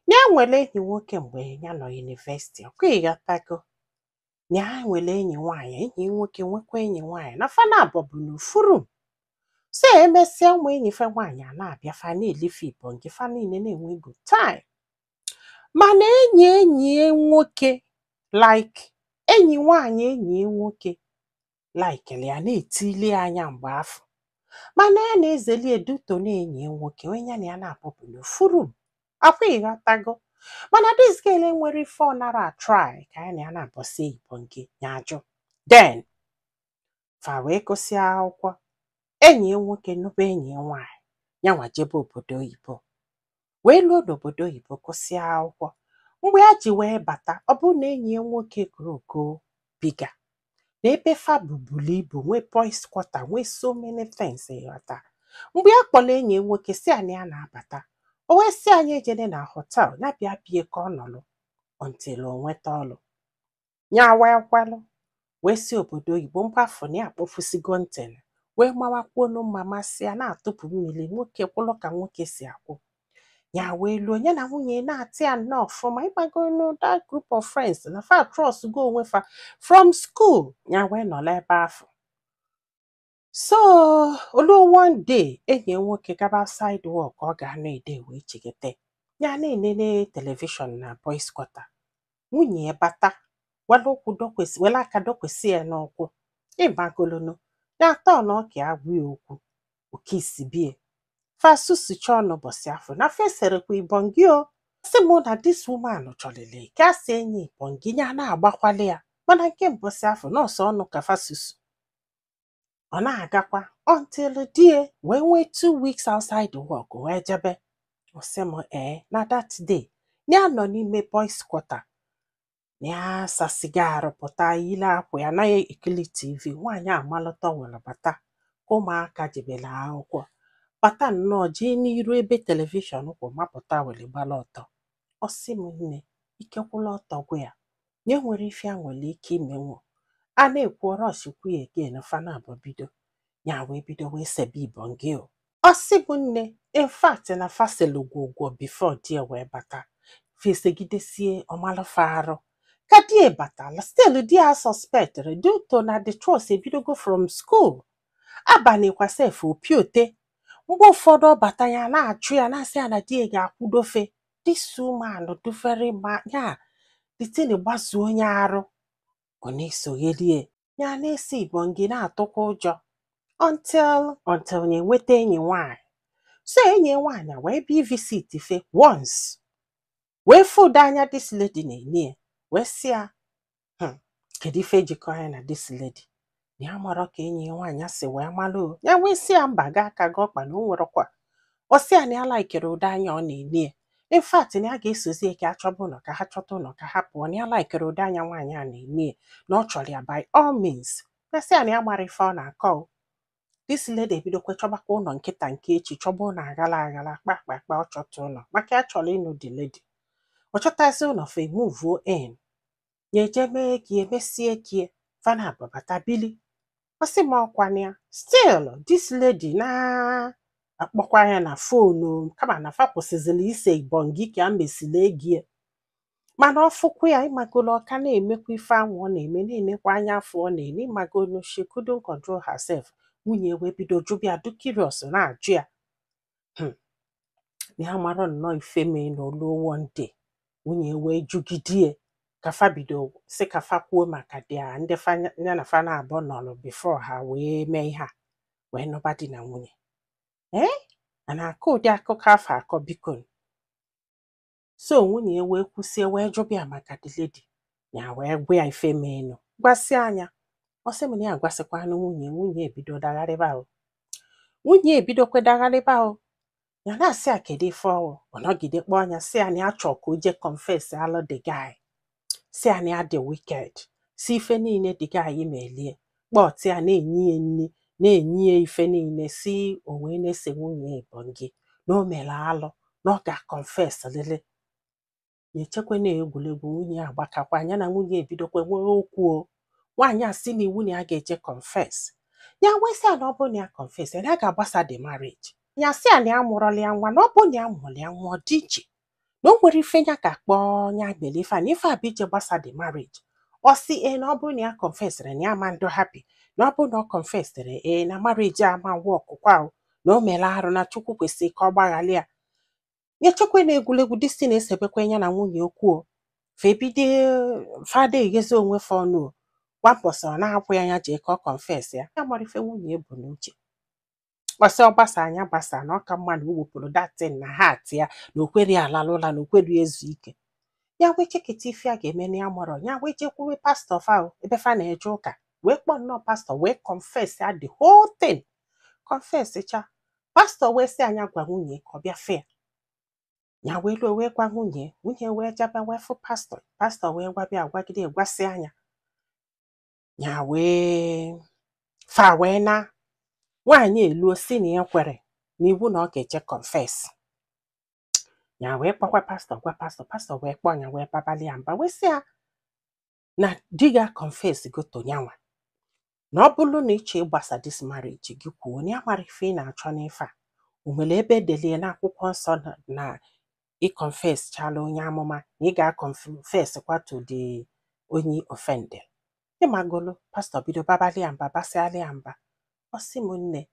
Na ya nwere enyi nwoke mgbe ya nọ university. Ọkwa ịghọtago na ya nwere enyi nwaanyị, enyi nwoke nwekwa enyi nwaanyị, na fa na-abọ bụ n'ofu room. So emesịa, ụmụ enyi fe nwaanyị a na-abịa, fa na-elife ibongi, fa niile na-enwe good time. Mana enyi ya nwoke, like enyi nwaanyị enyi ya nwoke likeli ya, na-etili ya anya mgbe afọ, mana ya na-ezeli eduto na enyi ya nwoke onye ya na ya na-abụbụ n'ofu room. Akwa ịghọtago? Mana this girl enwere ife ọ nara try ka ya na ya na-abọsi ibongi, ya ajụ. Then fa wee gụsịa akwụkwọ, enyi ya nwoke nụba enyi ya nwaanyị, yanwa jebe obodo oyibo, wee luo n'obodo oyibo, gụsịa akwụkwọ. Mgbe ya ji wee bata, ọ bụrụ na enyi ya nwoke grogo biga na ebe fa bubulu ibu, nwee boys quarter, nwee so many things. Ịghọta? Mgbe ya kpọrọ enyi ya nwoke, si ya na ya na-abata, o wee sị anyị ejene na hotel, ya bịa bie ka ọ nọlụ until o nweta ọlụ. Ya wee kwelụ, wee si obodo oyibo mgbafụ na ya akpọfusigo ntị, wee mawakwuonu mma, masị ya na-atụpụ mmiri nwoke kwụlụ ka nwoke si akwụ. Ya wee luo, ya na nwunye na-atị ya nnọọ ọfụma. Ịgbagonu that group of friends na fa trust go onwe fa from school. Ya wee nọrọ ebe afọ. So oluo one day, enyi ya nwoke gaba outside work, ọ ga-anọ ede wee chigete. Ya na-enene television na boys quarter, nwunye ya bata, were ụkwụ dokwesị, were aka dokwesị ya n'ụkwụ. Ịgbagolonu ya atọ na ọka agwa ya okwu oke isi bie, fa susucha ọnụ. Ụbọchị afọ na feserekwa ibongi o sị mụ na this woman chọrịrị ka a sị enyi ibongi, ya na-agbakwali ya. Mana nke mbọsị afọ nọọsụ ọnụ ka fa susu, ọ na-agakwa until die wee nwee 2 weeks outside work, wee jebe. Ọ sị m ee, na that day na ya nọ n'ime boys quarter, na ya sasiga arụ, pụta, yile akwa ya, anaghị ekili TV. Nwaanyị amalụta were bata ka ụmụaka jebere akwụkwọ, bata nnọọ, jee n'iru ebe television kwụ, mapụta, were gbala ọtọ. Ọ sị m nne, ike kwụla ọtọ gwụ ya, na enwere ife a nwere ike imenwu. A na-ekwu ọrọshikwu ya again, fana abụọ bido, ya wee bido wee sebe ibongi o. Ọ sị bụ nne, in fact na fasịlụ gwogwo before di ya wee bata, fesegidesie ọmalụfa arụ. Ka di ya batala, still di ya suspectịrị due to na the trust ebidogo from school. Abanịkwa sef opiote, mgbe ụfọdụ ọ bata, ya na-achụ ya, na-asị ya na di ya ga-akwụdofe. This woman do very ma ya, the thing gbazuo onye arụ, ọ na-esogherie ya, na-ese ibongi, na-atụkwa ụjọ until ya enweta enyi nwaanyị. So enyi ya nwaanyị wee bịa visit fe once, wee fụdo anya this lady na-enye ya, wee sị ya, kedu ife jikọ ya na this lady?" Na ya marọ ka enyi ya nwaanyị si wee malụ o. Ya wee sị ya mba, gaa aka gị ọkpa na o nwerekwa. Ọ sị ya na ya likere ụdị anya ọ na-enye ya, in fact na ya ga-esozi ya ka a chọba ụlọ, ka ha chọta ụlọ, ka ha pụọ, na ya likere ụdị anya nwaanyị a na-enye ya, na ọ chọrọ ya by all means. Ya sị ya na ya mara ife ọ na-akọ o. This lady ebidokwa chọbakwa ụlọ nkịta nke echi, chọba ụlọ aghala aghala, kpa kpa kpa, ọ chọta ụlọ maka ya chọrọ ịnụ the lady. Ọ chọtazi ụlọ, fa move in, ya eje mee ka emesie kie, fana ababata bili. Ọ sị m ọkwa ya, still this lady na-akpọkwa ya na phone, kama na fa kwụsịzịrị ise ibongi ka a mesịrị egie. Mana ọ fụkwa ya, ịmagolo, ọka na-emekwa ife anwụ ọ na-eme, na-enekwa anya afọ ọ na-ene. Ịmagolo, she couldn't control herself. Nwunye wee bido jụba ya, du curious, na-ajụ ya. Ya mara nnọọ ife mee na oluo. One day, nwunye wee jụgidie ka fa bido si ka fa kwuo maka dia ndị fa ya na fa na-abụọ nọrọ before ha wee mee ihe a, wee nụba di na nwunye. Ee, a na-akọ ụdị akụkọ afọ akọ, biko. So nwunye ya wee kwụsie, wee jụba ya maka the lady. Ya wee gwa ya ife meenụ, gwasịa anya. Ọ sị m na ya agwasịkwanụ nwunye. Nwunye ebido dagharịba o, nwunye ebidokwe dagharịba o. Ya na-asị ya kedu ife ọwụ. Ọ nọgide kpọọ ya, sị ya na ya chọọ ka o jee confess alụ the guy, si ya na ya dị wicked, si ife niile the guy melie, kpọtụ ya, na-enye ya nri, na-enye ya ife niile, si o wee na-ese nwunye ibongi na o mere alụ, na ọ ga-confess lele. Ya echekwa na egwuregwu. Nwunye ya agbakakwa ya na nwunye ebidokwe nwee okwu o. Nwaanyị a sị na iwu na ya ga-eje confess. Ya wee sị ya na ọ bụrụ na ya confess, ya ga-agbasa the marriage. Ya sị ya na ya mụrụla ya nwa, na ọ bụrụ na ya mụrụ ya nwa, ọ dị iche, Na o nwere ife ya ga-akpọ ya mere ife a, na ife a bụ ije gbasa the marriage. Ọ sị ee, na ọ bụrụ na ya confessịrị, na ya ama ndụ happy, na ọ bụrụ na ọ confessịrị, ee, na marriage ama work kwa o, na o mere arụ, na Chukwu kwesịrị ka ọ gbaghalị ya. Nyechekwa na egwuregwu disi na-esebekwa ya na nwunye okwu o, fa ebido fada eghezi onwe fa ọnụ o. Kwa mbọsị ọ na-akwụ ya, ya jee ka ọ confess ya. Ya mara ife nwunye bu n'uche. Ọsị ọ gbasa anya gbasa, na ọ ka mma na o wepụrụ datin na heart ya, na o kwere ya alalụ ụla, na o kwere ya ezu ike. Ya wee cheketa ife a ga-eme na ya mọrọ. Ya wee jekwuwe pastọ fa o, ebe fa na-eje ụka, wee kpọọ nnọọ pastọ, wee confess ya the whole thing. Confess cha, pastọ wee sị anya gwa nwunye ka ọ bịa fee ya. Wee luo, wee gwa nwunye. Nwunye wee jebe, wee fụ pastọ. Pastọ wee gwabịa, gwagide, gwasị anya ya, wee fa wee na nwaanyị eluo, si na ya kwere n'iwu na ọ ga-eje confess. Ya wee kpọkwa pastọ, gwa pastọ. Pastọ wee kpọọ ya, wee babalị ya mba, wee sị ya na di ga confess goto nyanwa, na ọ bụrụ na ịchọ ịgbasa this marriage, gị kwuo na ya mara ife ị na-achọ n'ife a. O nwere ebe edelie n'akwụkwọ nsọ na ị confess chala onye amụma, na ị ga-confess kwa to the onye offended? Ịmagolo, pastọ bido babalị ya mba, basịalị ya mba. Ọ sị m nne,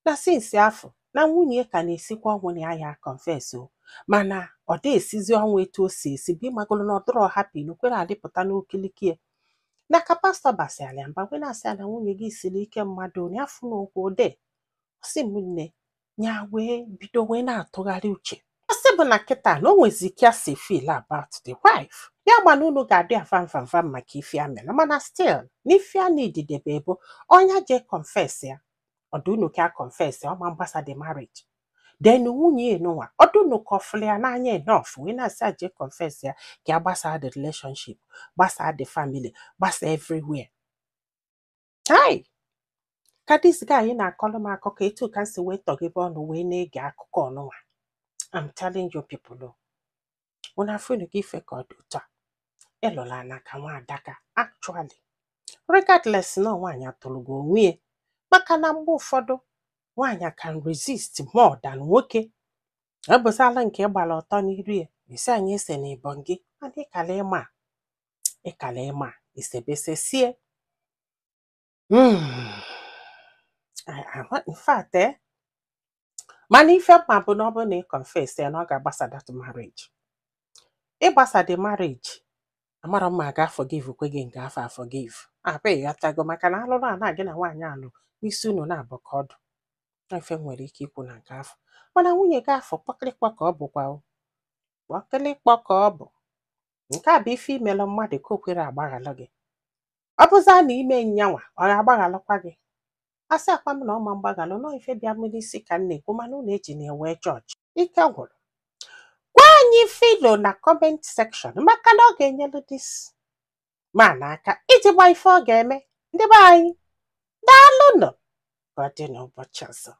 na since afọ na nwunye ka na-esikwa ọnwụ na ya ya confess o, mana ọ dị esizi ọnwụ etu o si esi bụ. Ịmagolo, na ọ dịrọ happy, na okwere adịpụta n'okiliki ya. Na ka pastọ basịalị ya mba, wee na-asị ya na nwunye gị siri ike mmadụ, na ya fụ na okwu ode. Ọ sị m nne, ya wee bido wee na-atụgharị uche. Ọ sị bụ na kịta na o nwezi ike si feel about the wife ya, ma na unu ga-adị avam vam vam maka ife ya mere, mana still na ife a na-edidebe bụ ọnya jee confess ya. Ọdụ unu ka confess ya, ọma mgbasa the marriage? Then nwunye enunwa, ọdụ unu ka ọfụlụ ya n'anya enough wee na-asị a jee confess ya, ka ya gbasaa the relationship, gbasaa the family, gbasaa everywhere? Hai, ka this guy na-akọrọ m akụkọ etu ka m si wee tọgebe ọnụ wee na-ege akụkọ ọnụnwa. I'm telling you people o, unu afụnụ gị ife ka ọ dị otu a ịlụla na ka nwa adaka. Actually, regardless na nwaanyị atụrụ gị onwe ya, maka na mgbe ụfọdụ nwaanyị can resist more than nwoke. Ọ bụzala nke gbara ọtọ n'iru ya, esi anyị ese na ịbọn gị, mana ịkala ịma, ịkala ịma isebesesie. In fact, mana ife mma bụ na ọ bụrụ na ị confess ya, na ọ ga-agbasa that marriage. Ịgbasa the marriage, amara mma ga forgive kwe gị nke afọ a forgive abụ, ịghọtago? Maka na alụrụ a na gị na nwaanyị alụ n'isi unu na-abụ ka ọdụ. Ife m nwere ike ikwu na nke afọ, mana nwunye gị afọ kpọkịrịkpọ ka ọ bụkwa o, kpọkịrịkpọ ka ọ bụ. Nke a bụ ife imelụ mmadụ ka o kwere agbaghalụ gị. Ọ bụza na ime nyanwa, ọ ga-agbaghalụkwa gị? Asị akwa m na ọma mgbaghalụ nọọ. Ife bịa m n'isi ka m na-ekwu, mana unu eji na ewe jọji ike gwụrụ. Gwa anyị filo na comment section, maka na ọ ga-enyelu this man aka iji gba ife ọ ga-eme. Ndị be anyị, daalụnụ. Ka ọ dị n'ụbọchị ọzọ.